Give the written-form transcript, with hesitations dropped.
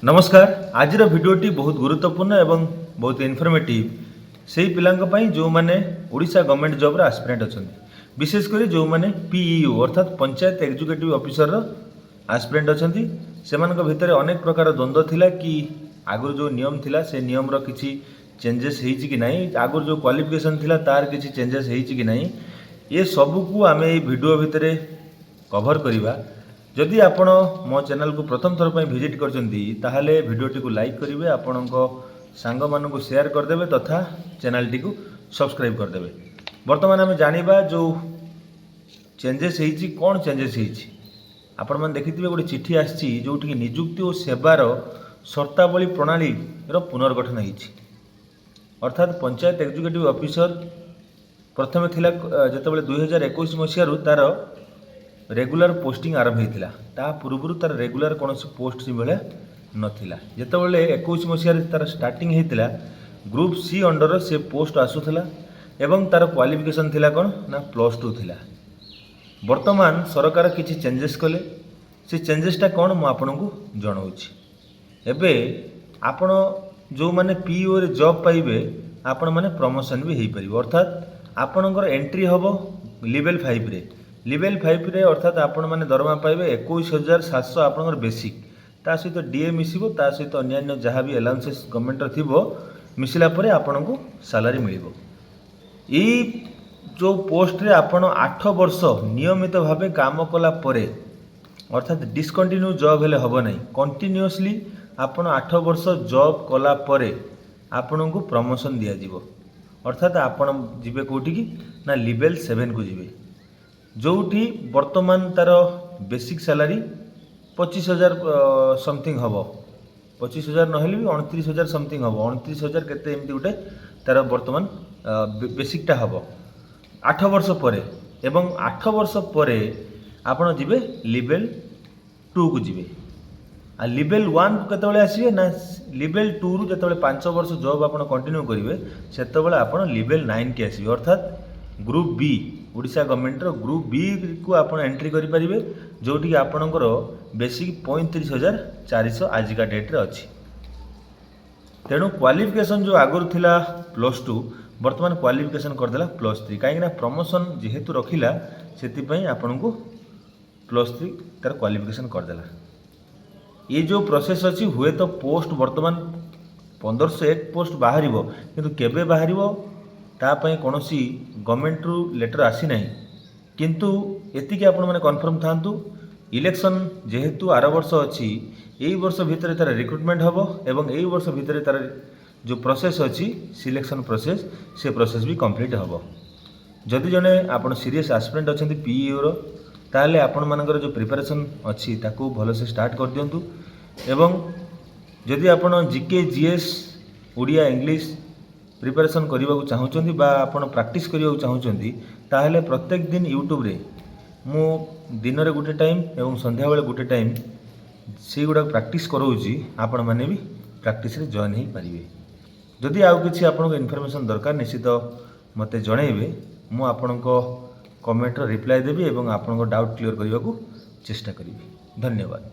ନମସ୍କାର। ଆଜିର ଭିଡ଼ିଓଟି ବହୁତ ଗୁରୁତ୍ୱପୂର୍ଣ୍ଣ ଏବଂ ବହୁତ ଇନଫର୍ମେଟିଭ୍ ସେଇ ପିଲାଙ୍କ ପାଇଁ, ଯେଉଁମାନେ ଓଡ଼ିଶା ଗଭର୍ଣ୍ଣମେଣ୍ଟ ଜବ୍ର ଆସ୍ପିରାଣ୍ଟ ଅଛନ୍ତି, ବିଶେଷ କରି ଯେଉଁମାନେ ପିଇଓ ଅର୍ଥାତ୍ ପଞ୍ଚାୟତ ଏକ୍ଜିକ୍ୟୁଟିଭ୍ ଅଫିସରର ଆସ୍ପିରାଣ୍ଟ ଅଛନ୍ତି। ସେମାନଙ୍କ ଭିତରେ ଅନେକ ପ୍ରକାର ଦ୍ୱନ୍ଦ୍ୱ ଥିଲା କି ଆଗରୁ ଯେଉଁ ନିୟମ ଥିଲା, ସେ ନିୟମର କିଛି ଚେଞ୍ଜେସ୍ ହେଇଛି କି ନାହିଁ, ଆଗରୁ ଯେଉଁ କ୍ୱାଲିଫିକେସନ୍ ଥିଲା, ତାର କିଛି ଚେଞ୍ଜେସ୍ ହେଇଛି କି ନାହିଁ। ଏ ସବୁକୁ ଆମେ ଏଇ ଭିଡ଼ିଓ ଭିତରେ କଭର୍ କରିବା। ଯଦି ଆପଣ ମୋ ଚ୍ୟାନେଲକୁ ପ୍ରଥମ ଥର ପାଇଁ ଭିଜିଟ୍ କରିଛନ୍ତି, ତାହେଲେ ଭିଡ଼ିଓଟିକୁ ଲାଇକ୍ କରିବେ, ଆପଣଙ୍କ ସାଙ୍ଗମାନଙ୍କୁ ସେୟାର କରିଦେବେ ତଥା ଚ୍ୟାନେଲଟିକୁ ସବସ୍କ୍ରାଇବ୍ କରିଦେବେ। ବର୍ତ୍ତମାନ ଆମେ ଜାଣିବା ଯେଉଁ ଚେଞ୍ଜେସ୍ ହେଇଛି, କ'ଣ ଚେଞ୍ଜେସ୍ ହେଇଛି। ଆପଣମାନେ ଦେଖିଥିବେ, ଗୋଟେ ଚିଠି ଆସିଛି, ଯେଉଁଠିକି ନିଯୁକ୍ତି ଓ ସେବାର ସର୍ତ୍ତାବଳୀ ପ୍ରଣାଳୀର ପୁନର୍ଗଠନ ହେଇଛି। ଅର୍ଥାତ୍ ପଞ୍ଚାୟତ ଏକ୍ଜିକ୍ୟୁଟିଭ୍ ଅଫିସର ପ୍ରଥମେ ଥିଲା ଯେତେବେଳେ 2021 ମସିହାରୁ ତା'ର ରେଗୁଲାର ପୋଷ୍ଟିଂ ଆରମ୍ଭ ହେଇଥିଲା, ତା ପୂର୍ବରୁ ତା'ର ରେଗୁଲାର କୌଣସି ପୋଷ୍ଟ ସେଇଭଳିଆ ନଥିଲା। ଯେତେବେଳେ 21 ମସିହାରେ ତା'ର ଷ୍ଟାର୍ଟିଂ ହେଇଥିଲା, ଗ୍ରୁପ୍ ସି ଅଣ୍ଡର ସେ ପୋଷ୍ଟ ଆସୁଥିଲା ଏବଂ ତା'ର କ୍ୱାଲିଫିକେସନ୍ ଥିଲା କ'ଣ ନା +2 ଥିଲା। ବର୍ତ୍ତମାନ ସରକାର କିଛି ଚେଞ୍ଜେସ୍ କଲେ। ସେ ଚେଞ୍ଜେସ୍ଟା କ'ଣ, ମୁଁ ଆପଣଙ୍କୁ ଜଣାଉଛି। ଏବେ ଆପଣ ଯେଉଁମାନେ ପିଇଓରେ ଜବ୍ ପାଇବେ, ଆପଣମାନେ ପ୍ରମୋସନ୍ ବି ହେଇପାରିବ। ଅର୍ଥାତ୍ ଆପଣଙ୍କର ଏଣ୍ଟ୍ରି ହେବ ଲେଭେଲ୍ 5ରେ। ଲେଭେଲ୍ 5ରେ ଅର୍ଥାତ୍ ଆପଣମାନେ ଦରମା ପାଇବେ 21,700 ଆପଣଙ୍କର ବେସିକ୍। ତା ସହିତ ଡିଏ ମିଶିବ, ତା ସହିତ ଅନ୍ୟାନ୍ୟ ଯାହା ବି ଆଲାଉନ୍ସେସ୍ ଗଭର୍ଣ୍ଣମେଣ୍ଟର ଥିବ, ମିଶିଲା ପରେ ଆପଣଙ୍କୁ ସାଲାରୀ ମିଳିବ। ଏଇ ଯେଉଁ ପୋଷ୍ଟରେ ଆପଣ 8 ବର୍ଷ ନିୟମିତ ଭାବେ କାମ କଲା ପରେ, ଅର୍ଥାତ୍ ଡିସକଣ୍ଟିନ୍ୟୁ ଜବ୍ ହେଲେ ହେବ ନାହିଁ, କଣ୍ଟିନ୍ୟୁଅସଲି ଆପଣ 8 ବର୍ଷ ଜବ୍ କଲା ପରେ ଆପଣଙ୍କୁ ପ୍ରମୋସନ୍ ଦିଆଯିବ। ଅର୍ଥାତ୍ ଆପଣ ଯିବେ କେଉଁଠିକି ନା ଲେଭେଲ୍ 7କୁ ଯିବେ, ଯେଉଁଠି ବର୍ତ୍ତମାନ ତା'ର ବେସିକ୍ ସାଲାରୀ 25,000 ସମଥିଙ୍ଗ ହେବ। 25,000 ନହେଲେ ବି 29,000 ସମଥିଙ୍ଗ ହେବ। 29,000 କେତେ ଏମିତି ଗୋଟେ ତା'ର ବର୍ତ୍ତମାନ ବେସିକ୍ଟା ହେବ 8 ବର୍ଷ ପରେ। ଏବଂ 8 ବର୍ଷ ପରେ ଆପଣ ଯିବେ ଲେଭେଲ୍ 2କୁ ଯିବେ। ଆଉ ଲେଭେଲ୍ 1କୁ କେତେବେଳେ ଆସିବେ ନା ଲେଭେଲ୍ 2ରୁ ଯେତେବେଳେ 5 ବର୍ଷ ଜବ୍ ଆପଣ କଣ୍ଟିନ୍ୟୁ କରିବେ, ସେତେବେଳେ ଆପଣ ଲେଭେଲ୍ 9କି ଆସିବେ। ଅର୍ଥାତ୍ ଗ୍ରୁପ୍ ବି, ଓଡ଼ିଶା ଗଭର୍ଣ୍ଣମେଣ୍ଟର ଗ୍ରୁପ୍ ବିକୁ ଆପଣ ଏଣ୍ଟ୍ରି କରିପାରିବେ, ଯେଉଁଠିକି ଆପଣଙ୍କର ବେସିକ୍ 35,400 ଆଜିକା ଡେଟ୍ରେ ଅଛି। ତେଣୁ କ୍ୱାଲିଫିକେସନ୍ ଯେଉଁ ଆଗରୁ ଥିଲା +2, ବର୍ତ୍ତମାନ କ୍ୱାଲିଫିକେସନ୍ କରିଦେଲା +3। କାହିଁକିନା ପ୍ରମୋସନ୍ ଯେହେତୁ ରଖିଲା, ସେଥିପାଇଁ ଆପଣଙ୍କୁ +3 ତା'ର କ୍ୱାଲିଫିକେସନ୍ କରିଦେଲା। ଏ ଯେଉଁ ପ୍ରୋସେସ୍ ଅଛି, ହୁଏତ ପୋଷ୍ଟ ବର୍ତ୍ତମାନ 1501 ପୋଷ୍ଟ ବାହାରିବ, କିନ୍ତୁ କେବେ ବାହାରିବ ତା ପାଇଁ କୌଣସି ଗଭର୍ଣ୍ଣମେଣ୍ଟରୁ ଲେଟର୍ ଆସିନାହିଁ। କିନ୍ତୁ ଏତିକି ଆପଣମାନେ କନଫର୍ମ ଥାଆନ୍ତୁ, ଇଲେକ୍ସନ୍ ଯେହେତୁ ଆର ବର୍ଷ ଅଛି, ଏଇ ବର୍ଷ ଭିତରେ ତା'ର ରିକ୍ରୁଟମେଣ୍ଟ ହେବ ଏବଂ ଏଇ ବର୍ଷ ଭିତରେ ତା'ର ଯେଉଁ ପ୍ରୋସେସ୍ ଅଛି, ସିଲେକ୍ସନ୍ ପ୍ରୋସେସ୍, ସେ ପ୍ରୋସେସ୍ ବି କମ୍ପ୍ଲିଟ୍ ହେବ। ଯଦି ଜଣେ ଆପଣ ସିରିୟସ୍ ଆସ୍ପିରାଣ୍ଟ ଅଛନ୍ତି ପିଇଓର, ତାହେଲେ ଆପଣମାନଙ୍କର ଯେଉଁ ପ୍ରିପାରେସନ୍ ଅଛି, ତାକୁ ଭଲସେ ଷ୍ଟାର୍ଟ କରିଦିଅନ୍ତୁ। ଏବଂ ଯଦି ଆପଣ GK, GS, Odia, English preparation କରିବାକୁ ଚାହୁଁଛନ୍ତି ବା ଆପଣ ପ୍ରାକ୍ଟିସ୍ କରିବାକୁ ଚାହୁଁଛନ୍ତି, ତାହେଲେ ପ୍ରତ୍ୟେକ ଦିନ ୟୁଟ୍ୟୁବରେ ମୁଁ ଦିନରେ ଗୋଟେ ଟାଇମ୍ ଏବଂ ସନ୍ଧ୍ୟାବେଳେ ଗୋଟେ ଟାଇମ୍ ସେଇଗୁଡ଼ାକ ପ୍ରାକ୍ଟିସ୍ କରାଉଛି। ଆପଣମାନେ ବି ପ୍ରାକ୍ଟିସ୍ରେ ଜଏନ୍ ହେଇପାରିବେ। ଯଦି ଆଉ କିଛି ଆପଣଙ୍କ ଇନଫର୍ମେସନ୍ ଦରକାର, ନିଶ୍ଚିତ ମୋତେ ଜଣାଇବେ। ମୁଁ ଆପଣଙ୍କ କମେଣ୍ଟର ରିପ୍ଲାଏ ଦେବି ଏବଂ ଆପଣଙ୍କ ଡାଉଟ୍ କ୍ଲିୟର୍ କରିବାକୁ ଚେଷ୍ଟା କରିବି। ଧନ୍ୟବାଦ।